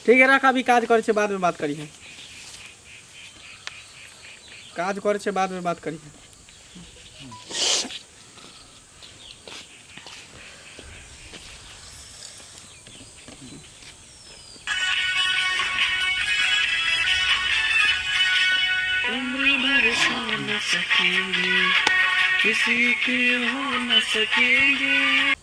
ठीक है, रख, अभी काज करै छै, बादमे बात करिहे। काज करै छै, बादमे बात करिहे। उम्र भर सो न सकेंगे, किसी के हो न सकेंगे।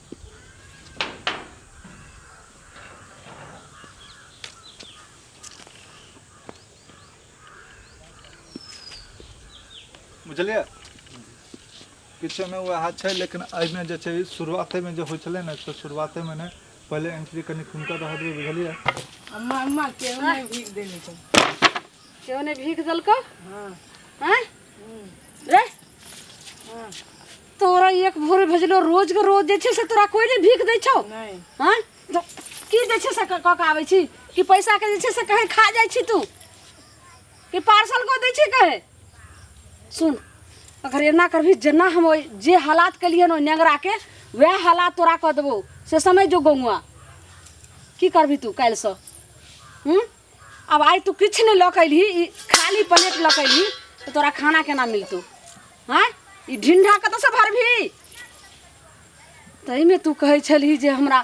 बुझलियै, किछुमे वएह छै, लेकिन एहिमे जे छै शुरुआतेमे जे होइ छलै ने, तऽ शुरुआतेमे ने पहिले एंट्री कनि हुनकर रहऽ देबै, बुझलियै? अम्मा, अम्मा, केहू नहि भीख देने छौ। केओ नहि भीख देलकौ? आँय रे, तोरा एक भोरे भेजलो रोज के रोज जे छै से तोरा कोई नहि भीख दै छौ? नहि। आँय, तो की जे छै से कऽ कऽ आबै छी कि पैसा के जे छै से कहीं खा जाइ छी तू कि पार्सल कऽ दै छी कहे? सुन, अगर एना करबही, जेना हम ओहि जे हालात केलियै हन ओहि नेंगराके, वएह हालात तोरा कऽ देबौ, से समझ जो। गौआ, की करबही तू काल्हिसँ? हूँ, आब आइ तू किछु नहि लऽ कऽ अयलही, ई खाली प्लेट लऽ कऽ अयलही, तऽ तोरा खाना केना मिलतौ? आँय, ई ढिंढा कतऽसँ भरबही? ताहिमे तू कहै छलही जे हमरा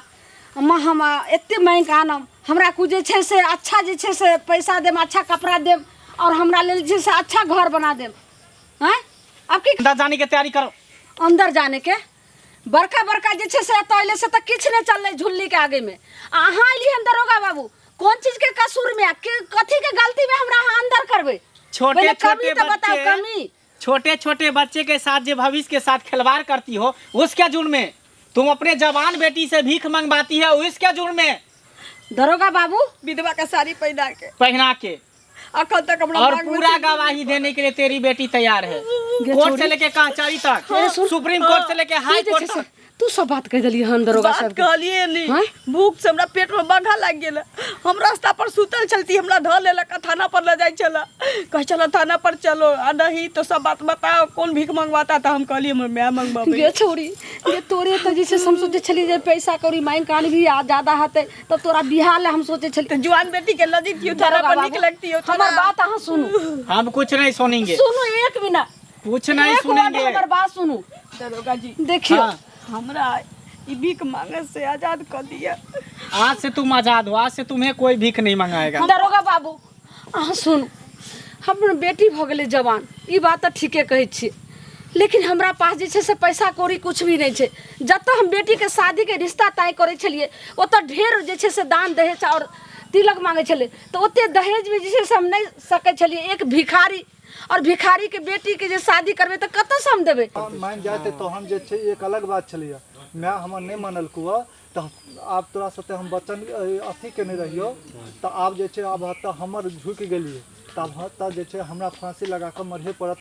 अम्मा, हम एतेक माँगि कऽ आनब, हमरा कुछ जे छै से अच्छा जे छै से पैसा देब, अच्छा कपड़ा देब आओर हमरा लेल जे छै से अच्छा घर बना देब। आँय, आब की? अंदर जाने के तैयारी करो। अंदर जाने के? बड़का बड़का जे छै से एतऽ अयलै से तऽ किछु नहि चललै झुल्लीके आगेमे, आ अहाँ अयली हन दरोगा बाबू, कोन चीजके कसूरमे आ के कथीके गलतीमे हमरा अहाँ अंदर करबै? छोटे पहिले कमी छोटे तऽ बताउ बच्चे कमी। छोटे छोटे बच्चे के साथ जो भविष्य के साथ खिलवाड़ करती हो, उसके जुर्म में तुम अपने जवान बेटी से भीख मंगवाती है, उसके जुर्म में। दरोगा बाबू, विधवा के साड़ी पहिना के पहना के अखन तक हमरा और मांग में पूरा सिन्दूर गवाही देने के लिए तेरी बेटी तैयार है, कोर्ट से लेके कचहरी तक, सुप्रीम कोर्ट से लेके हाई की जे कोर्ट छै से तक। तू सब बात कहि देलियै हन दरोगा बात साहब? कहलिए नी। हाँ? भूख से हमरा पेट में बाधा लागि गेल, हम रास्ता पर सुतल छलती, हमरा धऽ लेलक आ थाना पर लऽ जाइ छल, कहै छल थाना पर चलो आ नहीं तो सब बात बताओ, कौन भीख मंगवाता? तऽ हम कहलिए हमर माय मंगवाबै। गे छौरी गे, तोरे तऽ जे छै से हम सोचै छलियै जे पैसा कौड़ी मांगि कऽ आनबही आ ज्यादा हेतै तब तोरा बियाह लए हम सोचै छलियै। तऽ जुआन बेटी के लऽ जैतियो थाना दरोगा पर, नीक बाबू, लगतियो। हमर बात अहाँ सुनू। हम कुछ नहीं सुनेंगे। सुनू एक मिनट। कुछ नहीं एक वर्ड सुनेंगे। हमर बात सुनू। दरोगा जी। देखियौ। हाँ। हमरा ई भीख मांगे से आजाद कऽ दिअ। आज से तुम आजाद हो, आज से तुम्हें कोई भीख नहीं मंगाएगा। दरोगा बाबू, अहाँ सुनू, हमर बेटी भऽ गेलै जवान, ई बात तऽ ठीके कहै छियै, लेकिन हमरा पास जे छै से पैसा कौड़ी किछु भी नहि छै। जतऽ हम बेटीके शादीके रिश्ता तय करै छलियै, ओतऽ ढेर जे छै से दान दहेज आओर तिलक मांगै छलै, तऽ ओते दहेजमे जे छै से हम नहि सकै छलियै। एक भिखारी आओर भिखारीके बेटीके जे शादी करबै तऽ कतऽसँ हम देबै? मानि जाइते तहन जे छै एक अलग बात छलैए। माय हमर नहि मानलकौ, तऽ आब तोरा साथे हम वचन अथी केने रहियौ, तऽ आब जे छै आब तऽ हमर झुकि गेलियै, तऽ आब तऽ जे छै हमरा फाँसी लगा कऽ मरहे पड़त।